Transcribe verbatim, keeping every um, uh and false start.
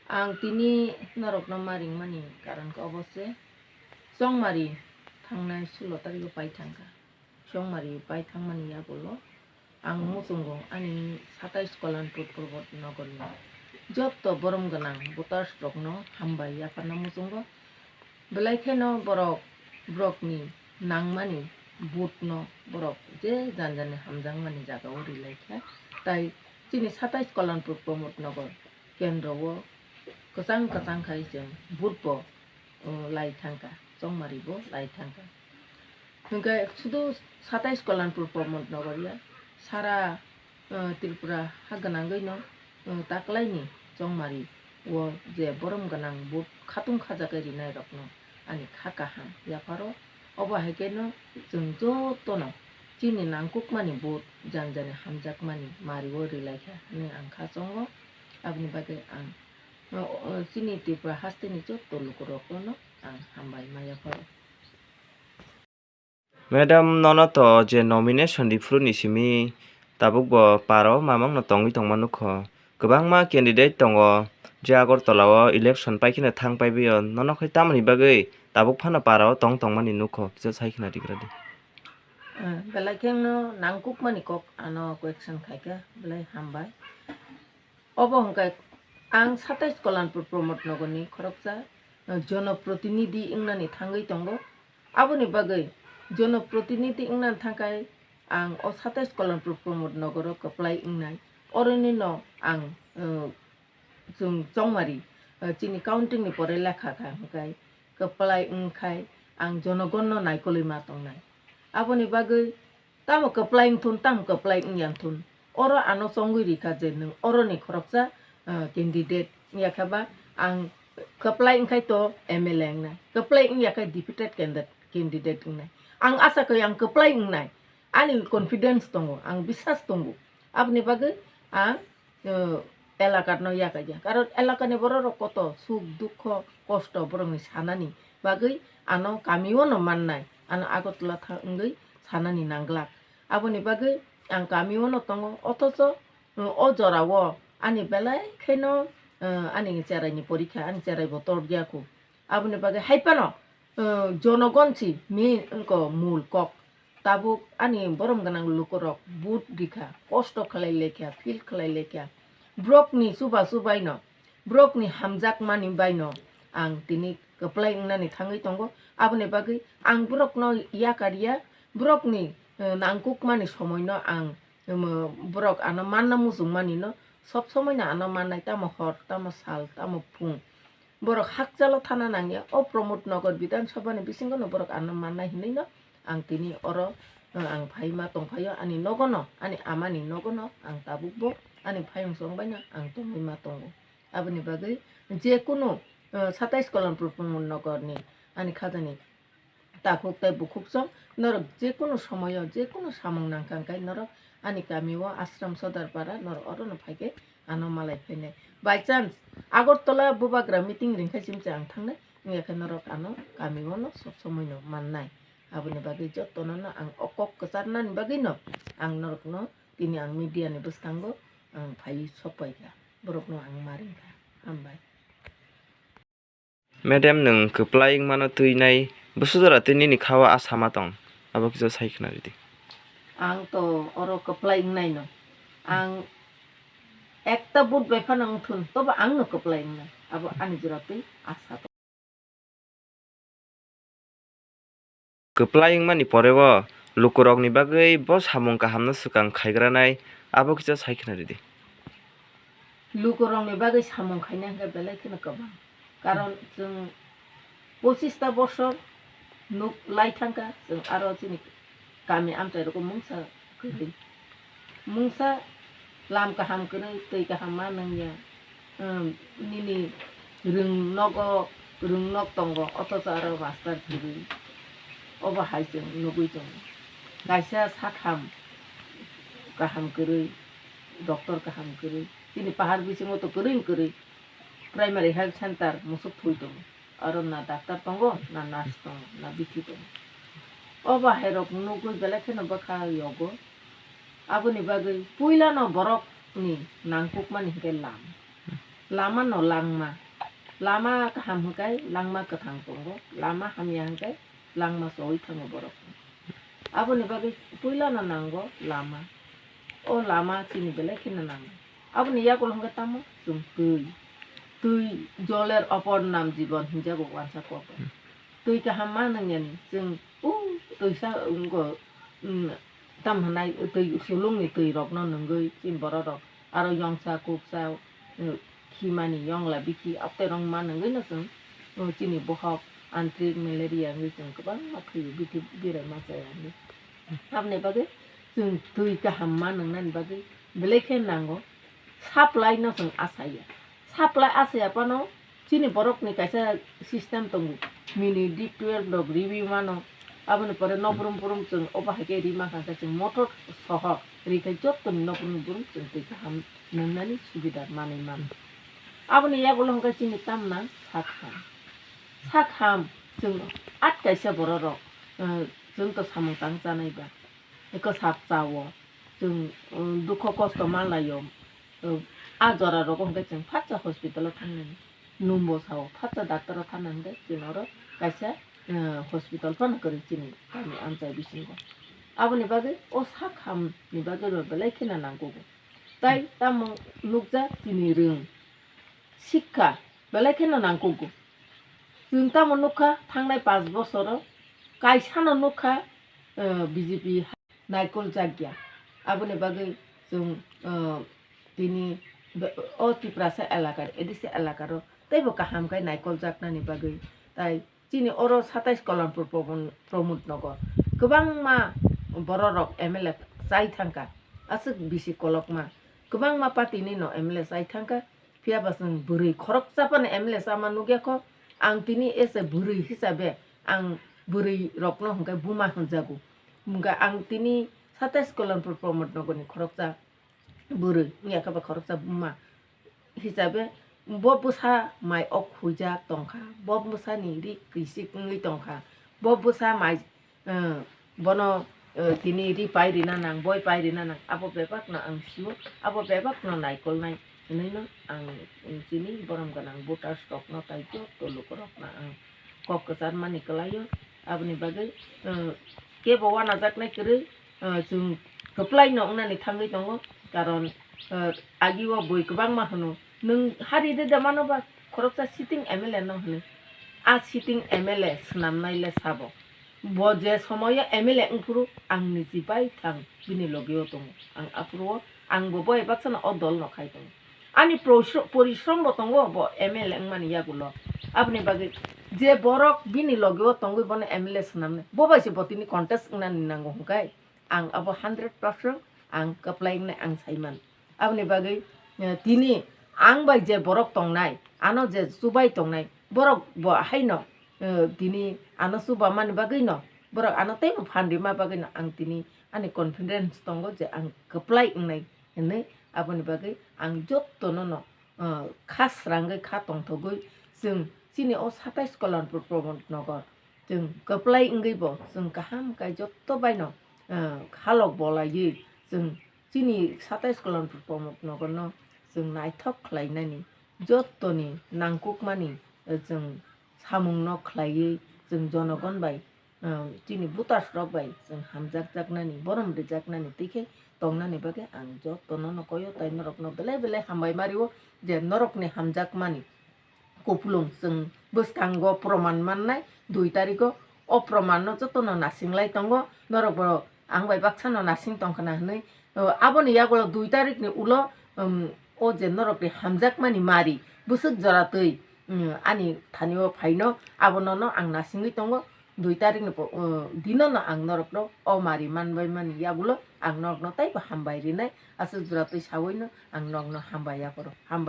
Ang tini norokno ma ringmani karon khe obo se, chongmari thangnai sulo tarikgo pai thangkha. Chongmari pai thangmani yagulo ang muchungo ani satais Kalanpur Purbo Nogorni jotto borom gwnang voters rokno hambai yapharna muchungo. Belai kheno borok, borokni nangmani vote no borok je jan jani hamjakmani jaga o ri lai kha. Tai chini satais Kalanpur Pramod Nagar kendro o kwchang kwchang khai chwng vote bo, uh, lai thangkha, chongmari bo lai thangkha. Hwnkhe sudu satais Kalanpur Pramod Nagar ya, sara, uh, Tripura ha gwnangwi no, uh, taklaini chongmari o je borom gwnang vote khatung khajakhe rinai rokno ani kha kaham yapharo. Obo hai kheno chwng jotono chini nangkukmani vote jan jani hamjakmani mari o ri lai kha hwnwi ang kha chongo. Aboni bagwi ang, uh, uh, chini Tripura hasteni jotto lukurokno ang hambai ma yapharo. Madam, nono to je nomination riphuru ni simi tabuk bo para o mamang no tongwi tongma nukho. Kwbangma candidate tongo je Agartala o election pai kheno thang pai bio. Nono khai tamoni bagwi tabuk phano para o tong tongmani nukho, kisa sai khna rigra di. Eh, belai kheno nangkukmani kok ano question khaikha, belai hambai. Obo hwnkhe ang satais Kalanpur Pramod Nagarni khoroksa, eh, jonoprotinidhi wngnani thangwi tongo. Aboni bagwi jonoprotinidhi wngnani thangkhai ang o satais Kalanpur Pramod Nagaro kwplai wngnai. Oroni no ang, eh, chwng chongmari, eh, chini counting ni pore lekha kha hwnkhe kwplai wngkhai ang jonogonno naikolwi ma tongnai. Aboni bagwi tamo kwplai wngthun, tamo kwplai wngya wngthun. Oro ano chongwi rikha je nwng oroni khoroksa, ah, candidate wngya khe ba ang kwplai wngkhai to M L A wngnai, kwplai wngya khe defeated candidate, candidate wngnai. Ang asa khe ang kwplai wngnai, ani confidence tongo, ang biswas tongo. Aboni bagwi ang, eh, elakano yakaya. Karon elakani bororok koto suk, dukho, kosto borokni sanani bagwi ano kamio no mannai, ano Agartala thangwi sanani nanglak. Aboni bagwi ang kamio no tongo, othocho, eh, o jorao ani belai kheno, eh, ani cheraini porikha, ani cherai bo tordiya kho. Aboni bagwi hai phano, eh, jonogon si main wngkha mul kok. Tabuk ani borom gwnang lukurok vote rikha, kosto khlai lekha, feel khlai lekha. Borokni chuba chubaino, borokni hamjakmani baino ang tini kwplai wngnani thangwi tongo. Aboni bagwi ang borokno yakar ya, borokni, eh, nangkukmani somoino ang, em, borok ano manna muchungmanino sob somoino ano mannai, tamo hor, tamo sal, tamo phung. Borok hakchalo thana nangya, o Pramod Nagar Bidhan Sabha ni bisingo no borok ano mannai hinwi no ang tini oro, eh, ang phai ma tongphaio, ani nogo no, ani ama ni nogo no ang tabuk bo ani phayung chong bai no ang tongwi ma tongo. Aboni bagwi je kunu, eh, satais Kalanpur Pramod Nagar ni ani khajani takhuk tei bukhuk chong norok je kunu somoyo je kunu samung nangkha hwnkhe norok ani kami o Ashram Sodar Para norok oro no phaikhe ano malai phainai. By chance Agartala bubagra meeting ringkha chimcha ang thangnai, wngya khe norok ano kami o no sob somoi no mannai. Aboni bagwi jotono no ang o kok kwcharnani bagwi no ang norok no tini ang media ni bwskango ang phai sok paikha, borok no ang ma ringkha. Hambai. Madam, nwng kwplai wngmano twi nai bwswk jora twi nini kha-o asa ma tong? Abo kisa sai khna ridi. Ang to oro kwplai wngnaino. Ang ekta vote bai phano wngthun, tobo ang no kwplai wngnai. Abo ani jora twi asa tong. Kwplai wngmani poreo lukurokni bagwi bo samung kahamno swkang khaigranai, abo kisa sai khna ridi. Lukurokni bagwi samung khaina hwnkhe belai kheno kwbang. Karon chwng pochista bosor nuk lai thangkha, chwng aro chini kami amchai rogo mungsa kwrwi. Mungsa lam kaham kwrwi, twi kaham ma nangya. Um, nini rwng nogo, rwng nok tongo, othocho aro master kwrwi. Obo hai chwng nugwi tongo. Kaisa sakham kaham kwrwi, doctor kaham kwrwi. Chini pahar bisingo to kwrwi kwrwi primary health center musuk thui tongo. Aro na doctor tongo, na nurse tongo, na bithi tongo. O bahairok nugwi belai kheno bwkha yogo. Aboni bagwi puilano borokni nangkukmani hinkhe lama. Lama no langma. Lama kaham hwnkhe langma kwthang tongo, lama hamya hwnkhe langma chowui thango borok. Aboni bagwi puila no nango lama. O lama chini belai kheno nango. Aboni yagulo hwnkhe tamo chwng twi. Twi joler opor nam jibon hinjago wansa kok. Twi kaham ma nwngyani chwng o twisa wngkha, um, tam hwnai twi sulungni twi rokno nungwi chini borok rok aro yongsa kuksa, um, khimani yongla bikhi aterong ma nungwi no chwng, um, chini bohok antrik malaria wngwi chwng kwbangma thwiyo bithi birai ma chaya hinwi. Aboni bagwi chwng twi kaham ma nungnani bagwi belai khe nango supply no chwng asaya. Supply asaya phano chini borokni kaisa system tongo, mini deep twelve rok riwi mano, aboni pore nokbrum brum chwng obo hai khe ri mankha khe chwng motor soho ri khai jottoni nokbrum brum chwng twi kaham nungnani subida manwi mano. Aboni yagulo hwnkhe chini tamna sak ham. Sak ham chwng at kaisa borok rok, eh, chwng to samung tang chanai ba. Eko sak chao, chwng, um, dukho kosto manlaio, um, a jora rogo hwnkhe chwng phatsa hospital o thangnani, numbo sao phatsa doctor o thangnani hwnkhe chini oro kaisa, uh, hospital phano kwrwi chini kami amchai bisingo. Aboni bagwi o sak ham ni bagwi bo belai kheno nangkugo. Tai tamo nukjak chini rwng sikha belai kheno nangkugo. Chwng tamo nukha thangnai panch bosoro kaisano nukha, uh, B J P naikol jakya. Aboni bagwi chwng, uh, tini be-, o Tiprasa elakar, A D C elakaro teibo kaham khe naikol jaknani bagwi. Tai chini oro satais Kalanpur Pramod, Pramod Nagar kwbangma bororok M L A chai thangkha, aswk bisi kolokma. Kwbangma party ni no M L A chai thangkha, phiya ba chwng bwrwi khoroksa phano M L A chama nukya kho. Ang tini as a bwrwi hisabe ang bwrwi rokno hwnkhe buma hwnjago. Hwnkhe ang tini satais Kalanpur Pramod Nagar ni khoroksa bwrwi, wngya khe ba khoroksa buma hisabe bo bwsa mai ok huijak tongkha, bo bwsani ri kwisik wngwi tongkha, bo bwsa mai, eh, bono, eh, tini ri pai rina nang, boi pai rina nang, abo bebakno ang sio, abo bebakno naikolnai hwnwi no ang chini borom gwnang voters rokno tai jotto lukurokno ang kok kwcharmani kwlaio. Aboni bagwi, eh, kebo wanajaknai kwrwi, ah, chwng kwplai no wngnani thangwi tongo, karon, ah, agi o bui kwbangma hwno, nwng hari de da mano ba khoroksa sitting M L A no hwnwi, a sitting M L A swnamnai le sabo, bo je somoyo M L A wngphuru ang niji bai thang bini loge o tongo, ang aphuru o ang bo bai baksa no o dol no khai tongo. Ani porishro-, porishrom bo tongo bo M L A wngmani yagulo. Aboni bagwi je borok bini loge o tongwi bono M L A swnamnai, bo bai se bo tini contest wngnani nango hwnkhe ang abo hundred percent ang kwplai wngnai ang saiman. Aboni bagwi, eh, tini ang bai je borok tongnai, ano je chubai tongnai, borok bo haino, eh, tini ano chubamani bagwino, borok ano teibo phan rima bagwino ang tini ani confidence tongo je ang kwplai wngnai. Hwnwi aboni bagwi ang jottono no, ah, kha srangwi kha tongthogwi chwng chini o satais Kalanpur Pramod Nagar chwng kwplai wngwi bo chwng kaham kai jotto baino, ah, halok bolaiwi chwng chini satais Kalanpur Pramod Nagar no chwng naithok khlainani jottoni nangkukmani, eh, chwng samungno khlaiwi chwng jonogon bai, um, chini voters rok bai chwng hamjakjaknani, borom rijaknani, twi khe tongnani bagwi ang jotono no koyo, tai norokno belai belai hambai ma rio je norokni hamjakmani kupulung chwng bwskango proman mannai, dui tarikgo o promanno jotono nasinglai tongo, norokbo ang bai baksano nasing tongkhna hwnwi, uh, aboni yagulo dui tarikni ulo, um, o je norokni hamjakmani mari bwswk jora twi, um, ani thanio phaino abono no ang nasingwi tongo. Dui tarikni po-, uh, dino no ang norokno o mari manbaimani yagulo ang norokno teibo hambai rinai, aswk jora twi sawino ang norokno hambai yaphoro hambai.